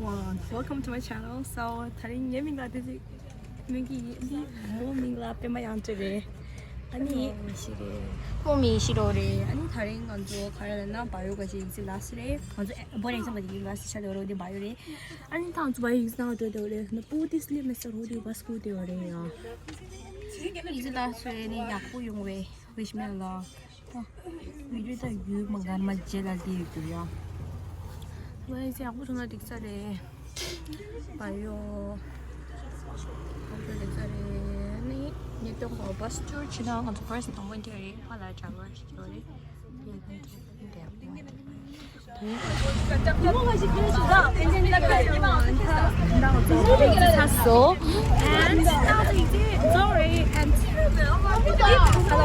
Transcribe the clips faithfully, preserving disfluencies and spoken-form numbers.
Welcome to my channel. So, ད་རིང་ངའི་མིང་ལ་དེ་ཅིག་མིང་གི་ཡིན་འདི། མོའི་མིང་ལ་པད་མ་དབྱངས་ཅན་རེད། ཨ་ནི་ཁོང་མིང་ཤེས་རོགས་རེད། ཨ་ནི་ད་རིང་ང་ཚོ་ག་རེ་ལབ་ན་བ་ཡོ་ག་ཞིག་ཡིག་ཚད་ལ་སི་རེད། ང་ཚོ་བོ་རེད་ཚང་མ་དེ་ཡིག་ལ་སི་ཆ་དེ་རོ་དེ་བ་ཡོ་རེད། ཨ་ནི་ད་ང་ཚོ་བ་ཡོ་ཡིག་ཚད་ན་འགྲོ་དེ་རེད། ན་པུ་ཏི་སི་ལི་མེ་ས་རོ་དེ་བ་སྐུ་དེ་རེད་ཡ། ཡིག་ཚད་ལ་སི་རེད། ནི་ཡག་པོ་ཡོང་བའི་wish me luck. ད་བི་ཌིའོ་ད་ཡོད་མ་ག་མ་རྗེས་ལ་ལྟ་ཡོད་རྒྱུ་ཡ། ཝེ་ཟེར་ཡག་པོ་བྱུང་ན་འགྲིག་ས་རེད། བ་ཡོ། ཡག་པོ་འགྲིག་ས་རེད། ནི་ཉེ་དོན་གོ་བ་སི་ཊོར་ཕྱིན་ན་ང་ཚོ་ཕར་སི་དང་པོ་འདི་རེད། ཕ་ལ་ཌ་རའི་ཝར་ཞིག་ཡོད་རེད། ཡག་པོ་འགྲིག་ས་རེད། So, and sorry, and hello.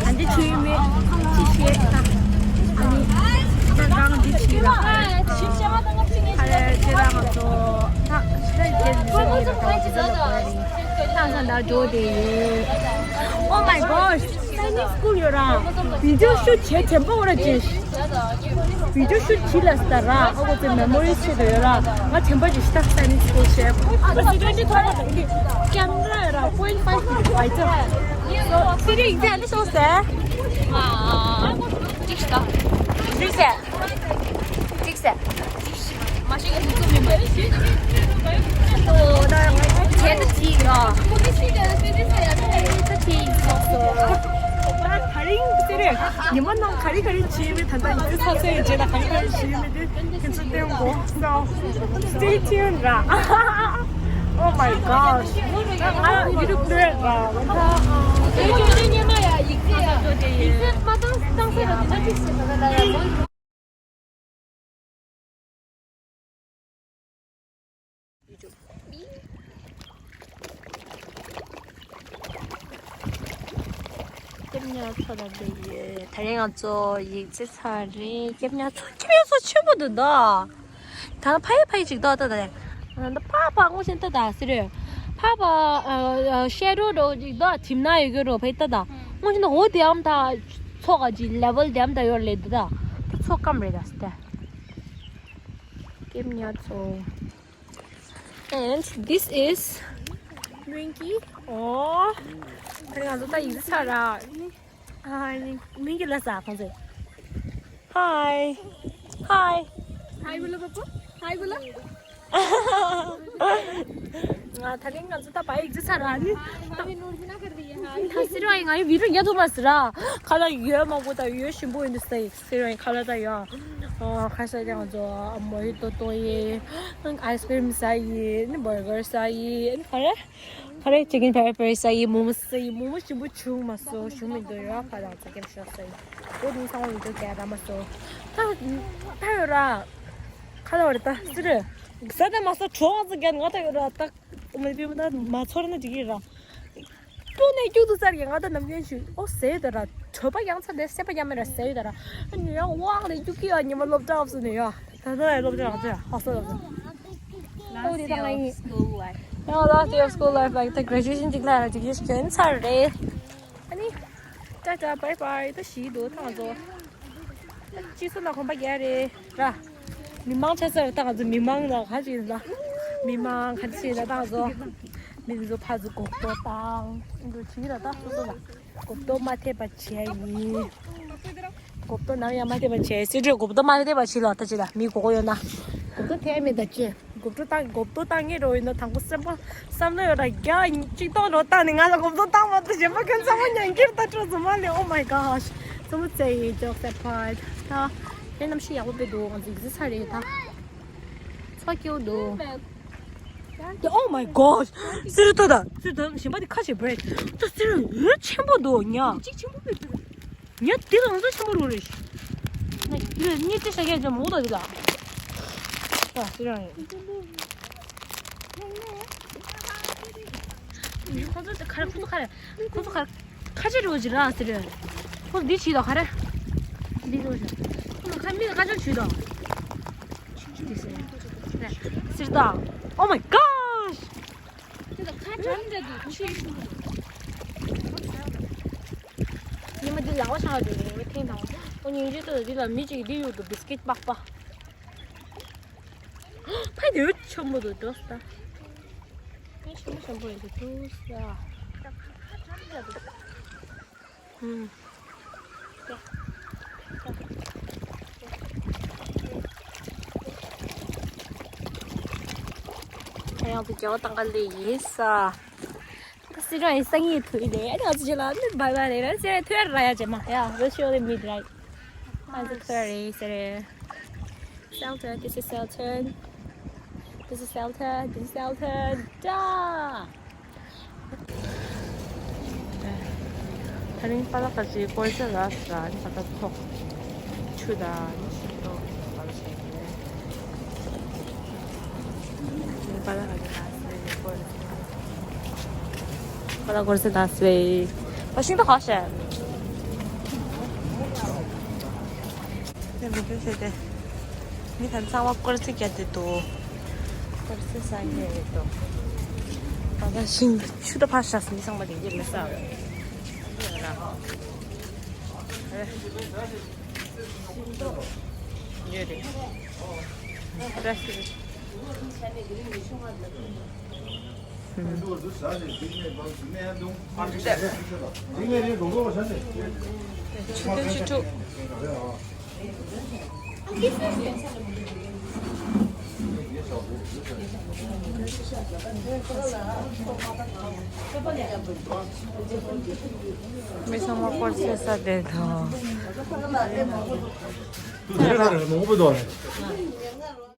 ཨ་འདི་ཆུ་ཡོད་མེད་ཅི་ཤེས་ད། ཨ་ནི་ད་རང་འདི་བྱེད་ལ། ཨ་རེ་ཁྱེད་རང་ང་ཚོ་ད་ད་རྒྱལ་ལ་ད་ས་ད་འགྲོ་དེ་ཡོད། Oh my gosh, Chinese school ཡོད་ར། བི་ཌིའོ་ཤུ་བྱེད་དྲན་པ་འོ་ར་ཅེ། བི་ཌིའོ་ཤུ་བྱེད་ལ་ས་ད་ར། ཨ་ཁོ་ཚོའི་མེ་མོ་རི་ཆེད་དུ་ཡོད་ར། ང་དྲན་པ་ཅི་ཤེས་ད་Chinese school བྱེད། ཨ་ཟི་ཀྲེན་ཏི་ཐོག་ལ་ད་གི་ཀེམ་ར་ཡོད་ར། point five wider. So ཚེ་རིང་ཡིག་ཚད་འདི་སོང་ཟེར། ཨ། འགྲིག་ཤག་འགྲིག་ཟེར། འགྲིག་ཟེར། མ་ཤེས་ཀྱི་འདུག་མི་མ་ཤེས། ཨོ་ད་བྱས་ད་ཅི་ཡོད། ད་ཅི་སོང་སོང་། ད་ད་རིང་ཚེ་རིང་ཉི་མ་ནང་ག་རེ་ག་རེ་བྱས་མེད། ད་ལྟ་ཡིག་ཚད་ཚར་སོང་། རྗེས་ལ་ག་རེ་ག་རེ་བྱས་མེད་དེ་ཁྱེད་ཚོ་བསྟན་དགོས། So stay tuned ར། Oh my gosh. ང་ཡུ་ཊུབ་ལོས་ར། ང་ད་ཨེ་ཅོ་ཅོ་ཉི་མ་ཡ་ཡིག་ཚད་ཡ་ཡིག་ཚད་མ་བཏང་བཏང་ས་ར་དེ་ན་ཅི་ཟེར་ན་ཡ། སྐྱེམས་ཉ་ཚོ་ལ་འདི་ཡོད། ད་རིང་ང་ཚོ་ཡིག་ཚད་ཚར་རེད། སྐྱེམས་ཉ་ཚོ་སྐྱེམས་ཉ་ཚོ་ཆེན་པོ་འདུག་ད། ད་ཕ་ཡི་ཕ་ཡི་ཅིག་ཏོ་ཏོ་ད་ད་ཕ་ཕ་ངོ་ཤེས་ཏོ་ད་ཟེར་རེད། ཕ་ཕ་ཤེ་རོ་རོ་ཅིག་ཏོ་ཐིམ་ན་ཡོད་གི་རོ་ཕ་ཡི་ཏོ་ད་ངོ་ཤེས་ན་འོ་དེའམ་ད་ཚོགས་ཀ་ཅིག་ལེ་ཝལ་དེའམ་ད་ཡོད་ལེ་འདུག་ད། ད་ཚོགས་ཀམ་རེད་ད་ཟེར་ཏེ། སྐྱེམས་ཉ་ཚོ། And this is Minky. Oh, ང་ཚོ་ད་ཡིག་ཚད་ཚར་ར། ཨ་ནི་མིང་གི་ལ་ས་ཁོང་ཚོས། Hi. Hi. Hi बोलो पप्पू। Hi बोलो। ང་ད་ནི་ང་ཚོ་ད་བ་ཡིག་ཚད་ཚར་ར་ནི། ད་སི་ར་ང་ཡི་བི་ཌིའོ་ཡ་ཐོ་མ་སི་ར། ཁ་ལག་ཡོད་མ་གོ་ད་ཡོད་ཞིམ་པོ་ཡིན་འདུག་ས་ཡིག་སི་ར་ཡི་ཁ་ལག་ད་ཡོད། ཁ་ཤས་ཀྱང་ང་ཚོ་མོ་ཧི་ཏོ་ཏོ་ཡི། ཨའི་སི་ཀི་རིམ་ཟ་ཡི། ནི་བར་གར་ཟ་ཡི། ནི་ག་རེ། ཁ་རེ་ཅི་ཀིན་ཕེ་རི་ཕེ་རི་ཟ་ཡི། མོ་མོ་ཟ་ཡི། མོ་མོ་ཞིམ་པོ་བྱུང་མ་སོང་། བྱུང་མི་འདུག་ཡ། ཁ་ལག་ཚ་ཀེམ་ཤོག་ཟ་ཡི། འོ་དེ་ཚང་མ་མི་འདུག་ག་ར་མ་སོང་། ད་ད་ཡོད་ར། ཁ་ལག་བར་ད་སི་རེད། ཟ་ད་མ་སོང་གྲོགས་ཚོ་ག་ང་ད་ཡོད་ར། ད་མི་བི་མ་ད་མ་ཚོར་ན་འགྲིག་གི་ར། ཀྱུ་ནས་ཀྱུ་དུ་ཚར་གི་ང་ད་ནམ་རྒྱུན་ཞུ། ཨོ་ཟེར་ད་ར། གྲོད་པ་ཡང་ཚ་དེ་སེམས་པ་ཡང་མེད་ར་ཟེར་ད་ར། ཨ་ནི་ཡང་དབང་ནས་ཀྱུ་ཀི་ཡ་ཉི་མ་སློབ་གྲྭ་ཨབ་སུ་ནས་ཡ། ད་ད་ཡ་སློབ་གྲྭ་རང་ཚོ་ཡ་ཧ་སོ་ཡ། ཨོ་དེ་ད་ང་ཡིན། ཡང་last day of school life, like the graduation ཅིག་ལ་ཅིག་ཡོད་ཤེས་ཚར་རེད། ཨ་ནི། ཏ་ཏ་བའི་བའི། ད་ཤི་འདུག་ཐང་ཚོ། སྤྱི་ཚོགས་ལ་གོམ་པ་རྒྱག་རེད་ར། མི་མང་ཆ་ཚང་ད་ང་ཚོ་མི་མང་ལ་ག་ཅིག་ལ། མི་མང་ག་ཅིག་ལ་ད་ང་ཚོ། མི་ཚོ་ཕར་ཚུར་གོ་ཏོ་བཏང་། འདུག་ཅིག་ལ་ད་སོ་སོ་ལ། གོ་ཏོ་མ་ཐེབས་པ་བྱས་ཡིན། གོ་ཏོ་ནམ་ཡང་མ་ཐེབས་པ་བྱས། སི་ཏྲོས་གོ་ཏོ་མ་ཐེབས་པ་བྱས་ལ་ད་ཅི་ལ་མི་གོ་གོ་ཡོད་ན། གོ་ཏོ་ཐེབས་མེད་ད་ཅི། གོ་ཏོ་བཏང་། གོ་ཏོ་བཏང་ངེས་རོ་ཡིན་ན་དང་པོ་སེམས་པ་བསམ་བློ་ཡོད་ར་རྒྱ་གཅིག་སྟོང་རོ་བཏང་ནས་ང་ལ་གོ་ཏོ་བཏང་མ་ཐུབ། གཞན་པ་ཁྱོད་ཚང་མ་ཉན་གྱིར་ད་སྤྲོ་ཚོ་མ་ལས། Oh my gosh. So much say jokes apart. ད་དེ་གནམ་གཤིས་ཡག་པོ་དཔེ་འདུག་ང་ཚོ་ཡིག་ཚད་ཚར་རེད་ད། ཚ་སྐྱིད་འདུག Oh my gosh. སི་རུ་ཏོ་ད། སི་རུ་ཏོ་གཞན་པ་དེ་ཁ་ཆེ་བྲེད། ད་སི་རུ་ཡོད་ཆེན་པོ་འདུག་ཉ། གཅིག་ཆེན་པོ་མེད་འདུག་ཉ་དེ་ལ་ང་ཚོ་ཆེན་པོ་རུ་རེད། ན་དེ་ལ་གཉིས་ཏེ་ཤ་རྒྱག་ཅམ་འོ་ད་དེ་ལ། ད་སི་རུ་ཡང་ཡོད། ཁོ་ཚོ་ཁ་ར་ཁོ་ཚོ་ཁ་ར་ཁོ་ཚོ་ཁ་ར་ཁ་ཆེ་རུ་ཅི་ར་སི་རུ། ཁོ་ཚོ་འདི་བྱིས་དོ་ཁ་ར། འདི་རུ་ཅི། ཁོ་ཚོ་ཁ་མི་ཁ་ཆེ་བྱིས་དོ། སིར་ད། Oh my gosh! ཉི་མ་འདི་ལག་པ་བྱང་བ་འདི་ནས་ཐེངས་དང་པོ། ཉིན་རྗེས་ཏོ་འདི་ལ་མི་གཅིག་འདི་ཡོད་འདུག་བི་སི་ཀིཊ་པགས་པ། ཕ་དེ་ཆེན་པོ་འདུག་འགྲོ་སྟ། ཆེན་པོ་ཆེན་པོ་ཡིན་འདུག་ས། ཨུམ། ཁྱེད་རང་ཚོ་རྒྱལ་བ་དང་ག་ལེ་ཡིན་ས། ད་སི་ར་ཡི་སང་ཉིན་ཐུག་ཡིན་ནས་ཨ་ནི་ང་ཚོ་ཅི་ལ་ནི་བའི་བའི་རེད་ན་སི་ར་ཐུག་ཡ་ར་ཡ་ཅེ་མ་ཡ། We'll surely meet, right? ང་ཚོ་ཐུག་ཡ་རེད་སི་ར། Selton, this is Selton. This is Selton, this is Selton. ད་ད་རིང་པ་ལགས་ཀྱི་སྐོར་ཟ་ལ་ཟ་ནི་ད་ལྟ་ཚོགས་ཆུ་དང་ནི་ཤིང་ཏོག་ཟ་ལ་བྱས་ནས། པ་ལགས་ཀྱི་ལ་ཟ་ནི་སྐོར་ཟ། པ་ལགས་སྐོར་ཟ་ལ་ཟ་བའི་པ་ཤིང་ཏོག་ཧ་ཤ། དེ་མི་ཁྱོད་བྱས་ཏེ། མི་དང་ཚང་མ་སྐོར་རྩིས་བརྒྱབ་སྟེ་འདུག་སྐོར་རྩིས་ས་ཡོད་རེད་འདུག་ད་ལྟ་ཤིང་ཆུ་ད་ཕར་བཞག་ཟིན་ཚང་མ་དེ་འདིར་མི་ཟ། ཡོད་རེད། ཆུ་ཐོན་ཆུ་ཕྲུག་མི་ཚང་མ་སྐོར་རྩིས་ས་དེ་དང་། དེ་རེད་ལ་རེད་མང་པོ་འདུག་རེད།